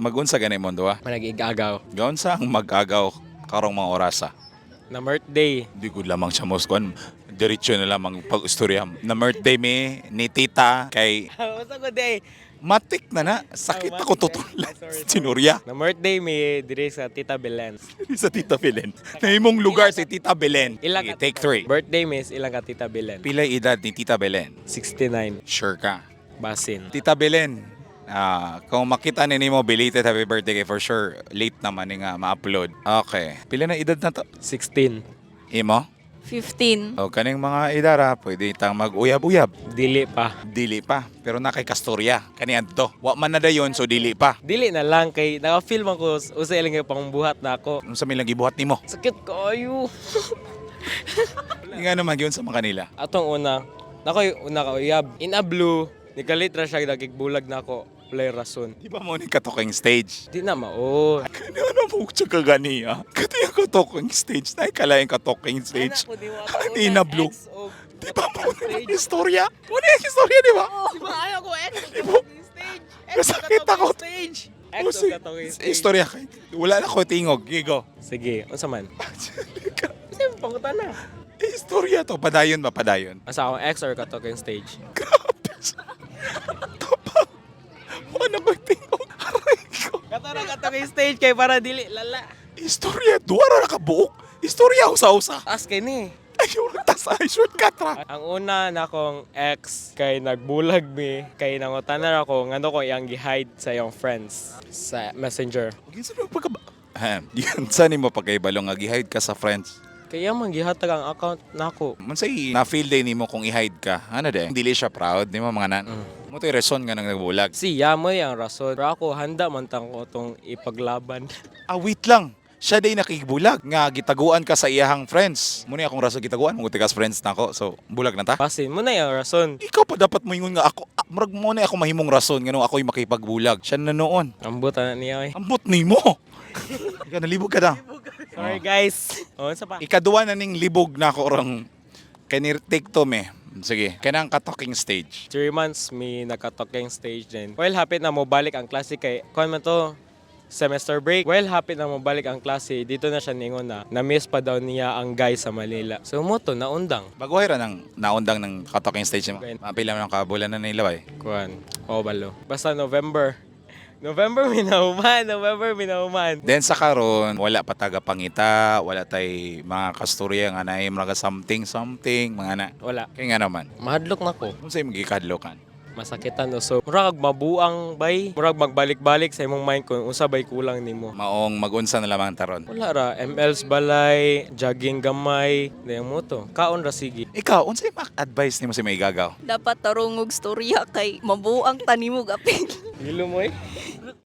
Magunsa gani mo duha? Manag-igagaw. Gaunsa ang mag-agaw karong mga orasa? Na birthday. Di ko lamang siya moskuan. Diretso na lamang pag-istorya. Na birthday mi ni tita kay Basta ko day. Matik na na. Sakit Oh, ako matik. tutulan. Sorry, sorry. Sinurya. Na birthday mi diri sa Tita Belen. Sa Tita Belen. Nahimong lugar si Tita Belen. Ilang Sige, ka- take three. Birthday miss, ilang ka Tita Belen? Pila edad ni Tita Belen? 69. Sure ka? Basin. Tita Belen, kung makita ni nimo belated happy birthday kay for sure late naman ni nga ma-upload. Okay. Pila na edad na to? 16. Imo? 15. O kaning mga idara, pwede tang mag-uyab-uyab. Dili pa. Dili pa, pero na kay kastorya. Kani adto. Wa man na dayon so dili pa. Dili na lang kay naka-feel man ko usa ilang nga pangbuhat na ako. Unsa may lang gibuhat nimo? Sakit kaayo. Nga naman gyud sa mga kanila. Atong una, nakoy una ka uyab. In a blue, nikalit ra siya nagigbulag na ako. Walay rason. Di ba mo ni katoking stage? Di na mao. Kani ano mo siya ka gani ah? Kati ang katoking stage, na kalaing katoking stage. Hindi na blue. Di ba mo ni istorya? Mo ni istorya, di ba? Di ba ayaw ko ex Di ba? Masakit ako. stage. Oh, Ex og katoking stage. Istorya kay. Wala na ko tingog. Gigo. Sige, unsa man? Kasi pangutan na. Istorya to. Padayon ba? Padayon. Asa akong ex or katoking stage? Grabe. Tapang. Wala ko tingog. Aray ko. Katara katoking stage kay para dili lala. Istorya. Duwara na kabuok. Istorya usa-usa. Taas kay ni. Ay, yung tas ay shortcut ra. Ang una na akong ex kay nagbulag mi kay nangutanan ako ngano ko iyang gi-hide sa iyang friends sa Messenger. Yun sa mo pagka... Yun sa nimo pagkaibalo nga gi-hide ka sa friends. Kaya man gihatag ang account nako. Man say na-feel day nimo kung i-hide ka. Ano de? Dili siya proud nimo mga nan. Mo to'y rason nga nang nagbulag. Siya mo ang rason. Pero ako handa man tang ko tong ipaglaban. Ah, wait lang. Siya day nakigbulag nga gitaguan ka sa iyahang friends. Muna akong rason gitaguan mo tikas friends nako. So, bulag na ta. Basin mo na yung rason. Ikaw pa dapat moingon nga ako. Ah, murag mo na ako mahimong rason ngano ako'y makipagbulag. Siya na noon. Ambot na niya oy. Ambot nimo. Ikaw nalibog ka daw. Sorry guys. Oh, unsa pa? Ikaduwa na ning libog na ako orang kanir take to me. Sige, kanang ka-talking stage. 3 months mi nagka-talking stage din. Well, hapit na mo balik ang klase kay kuan man to semester break. Well, hapit na mo balik ang klase. Dito na siya ningon na na-miss pa daw niya ang guy sa Manila. So mo to naundang. Baguhay ra nang naundang ng ka-talking stage mo. Okay. Mapila man ang kabulan na nila bay. Kuan, oh balo. Basta November. November minahuman, November minahuman. Then sa karon, wala pa taga pangita, wala tay mga kasturya nga naay mga something something mga na. Wala. Kaya nga naman. Mahadlok na ko. Unsa imong gikadlokan? Masakitan no. So, murag mabuang bay, murag magbalik-balik sa imong mind kung unsa bay kulang nimo. Maong magunsa na lamang taron. Wala ra, MLs balay, jogging gamay, dayang mo to. Kaon ra sige. Ikaw, unsa imong advice nimo sa may gagaw? Dapat tarongog storya kay mabuang tanimog apil. Hilo mo eh.